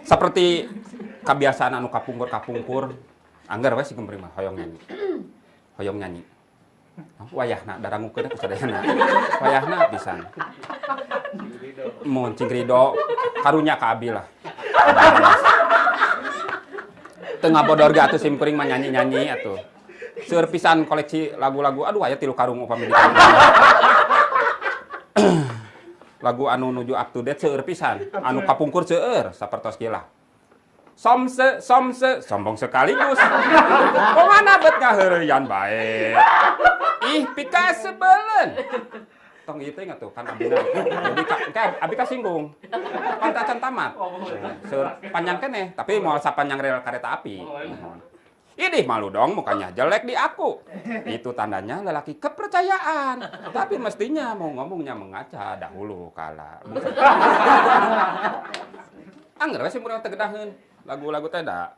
Seperti kebiasaan anu kapungkur-kapungkur, angger we si kuring mah hoyong nyanyi. Hoyong nyanyi. Oh, wayahna darangukeun ku sadayana. Wayahna pisan. Mun cing ridho karunya ka abi lah. Teu ngabodor ge atuh sim kuring mah nyanyi-nyanyi atuh. Seueur pisan koleksi lagu-lagu, aduh, aya 3 karung upami di lagu anu nuju up to date seueur pisan. Anu kapungkur seueur sapertos kieu lah. Somse, somse, sombong sekaligus. Kumaha bet ngaheureuyan bae. Ih, pikasebeleun. Tong ieu teh atuh kan abina. Jadi ka, abi kasinggung. Pan acan tamat. Seueur panjang keneh, tapi moal sapanjang rel kereta api. Idih, malu dong, mukanya jelek di aku. Itu tandanya lelaki kepercayaan. Tapi mestinya mau ngomongnya mengaca dahulu kala. Angger we sih murang tegedaheun. Lagu-lagu teh da.